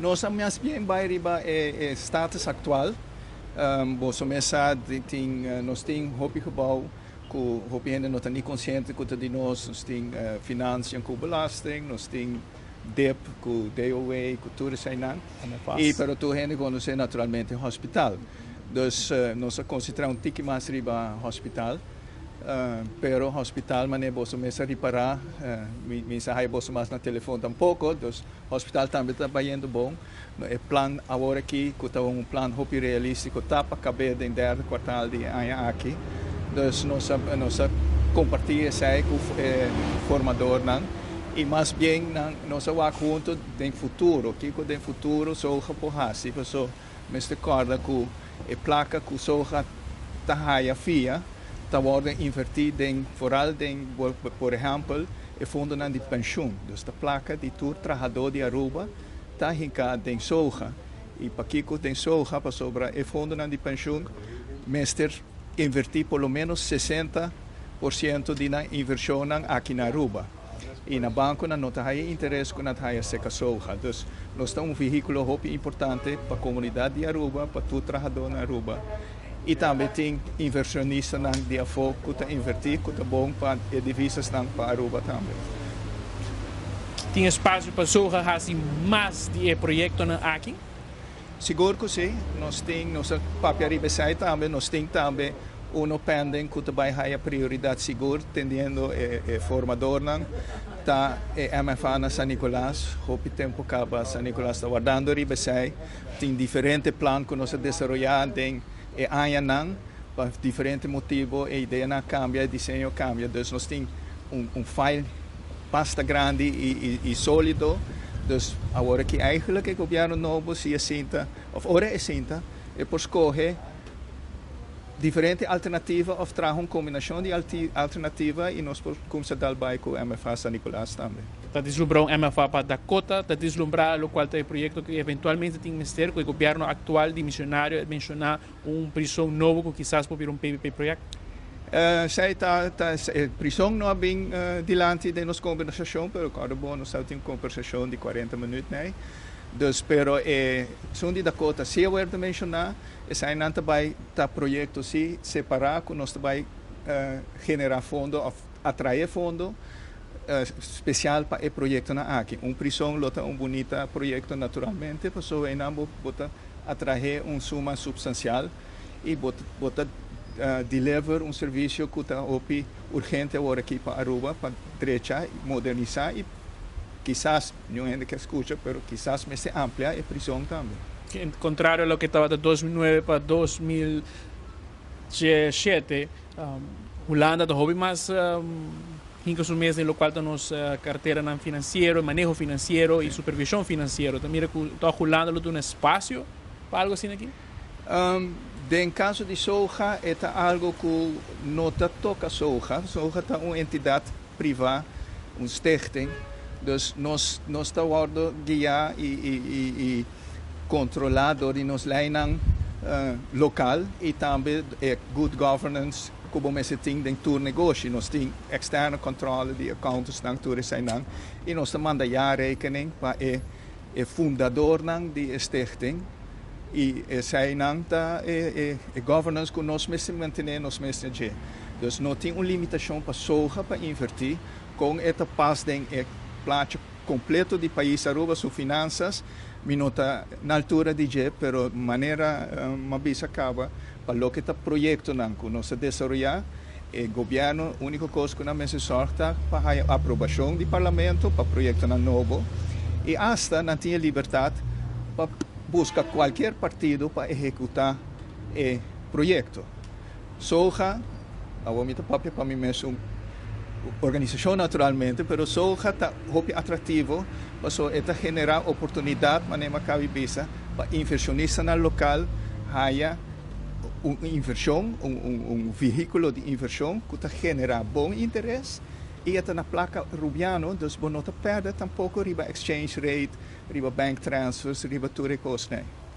Nos a mas bien bay riba e status actual. Boso mes sa, nos tin hopi gebouw cu hopi hende no ta ni consciente cu ta di nos. Nos tin financiën cu belasting, nos tin DIP cu DOW, cu tur eseinan. Y pero tur hende conoce naturalmente hospital. Dus nos a concentra un tiki mas riba hospital. Pero hospital, mane boso mes a ripara, mi sa haya boso mas na telefon tampoco, dus hospital tambe ta bayendo bon. E plan awor aki, cu ta un plan hopi realistico, ta pa cabe den derde kwartaal di aña aki. Dus nos a comparti esey cu e formadornan y mas bien nos a wak hunto den futuro, kico den futuro SOGA por haci, paso mester corda cu e placa cu SOGA ta haya fia ta wordo inverti den vooral den, por ehempel, e fondonan di pensioen. Dus e placa di tur trahador di Aruba ta hinca den SOGA. Y pakico den SOGA? Pasobra e fondonan di pensioen mester inverti por lo menos 60% di nan inversion aki na Aruba. Y na banco nan no ta haya interes cu nan ta haya serca SOGA. Dus nos ta un vehiculo hopi importante pa comunidad di Aruba, pa tur trahador na Aruba. Y tambe tin inversionistanan di afo cu ta inverti, cu ta bon pa e divisasnan pa Aruba tambe. Tin espacio pa SOGA haci mas di proyectonan aki? Sigur cu si, nos tin, nos papia riba esey tambe, nos tin tambe uno pending cu ta bay haya prioridad sigur, tendiendo e formadornan, ta e MFA na San Nicolas. Hopi tempo caba San Nicolas ta wardando riba esey. Tin diferente plan cu nos a desaroya den e añanan, pa diferente motibo e ideanan cambia, e diseño cambia, dus nos tin un file basta grandi y solido. Dus awor aki eigenlijk e gobierno nobo, si e sinta, of ora e sinta, e por scoge diferente alternativa of traha un combinacion di alternativa y nos por cuminsa dal bay cu MFA San Nicolas tambe. Ta vislumbra un MFA pa Dakota, ta vislumbra locual ta e proyecto cu eventualmente tin mester cu e gobierno actual dimisionario menciona un prison nobo cu kisas por bira un PPP project? Esey ta prison no a bin dilanti den nos conversacion, pero awor bon, nos tin un conversacion di 40 minuut, nee. Dus, pero esun di Dakota si a wordo menciona, eseynan tambe ta proyecto si separa cu nos tambe genera fondo of atrae fondo special pa e proyectonan aki. Un prison lo ta un bunita proyecto naturalmente, pasobra einan bo ta atrae un suma substancial y bo ta deliver un servicio cu ta hopi urgente awor aki pa Aruba, pa drecha, modernisa y kisas, ningun hende kier scucha, pero kisas mester amplia e prison tambe. En contrario a loke tabata 2009 pa 2007, Hulanda ta hopi mas hinca su mes den locual ta nos carteranan financiero, maneho financiero y supervision financiero. Ta mira cu ta Hulanda lo duna espacio pa algo asina aki? Den caso di SOGA, ta algo cu no ta toca SOGA. SOGA ta un entidad priva, un stichting. Dus nos ta wordo guia y controla door di nos leynan local y tambe good governance cu bo mester tin den tur negoshi. Nos tin externe controle di accountantsnan, tur eseynan, y nos ta manda jaarrekening pa e fundadornan di stichting y eseynan ta e governance cu nos mester mantene, nos mester dje. Dus no tin un limitacion pa SOGA pa inverti, con e ta pas den e plaatje completo di pais Aruba su finanzas, mi no ta na altura di dje, pero manera m'a bisa caba, pa loke ta proyectonan cu nos a desaroya, e gobierno unico cos cu nan mester zorg ta pa haya aprobacion di parlamento pa proyectonan nobo y hasta nan tin e libertad pa busca cualkier partido pa ehecuta e proyecto. SOGA, awor mi ta papia pa mi mes un organisacion naturalmente, pero SOGA ta hopi atractivo, paso e ta genera oportunidad, manera m'a caba di bisa, pa inversionistanan local haya un inversion, un vehiculo di inversion cu ta genera bon interes y ta na placa rubiano, dus bo no ta perde tampoco riba exchange rate, riba bank transfers, riba tur e cosnan.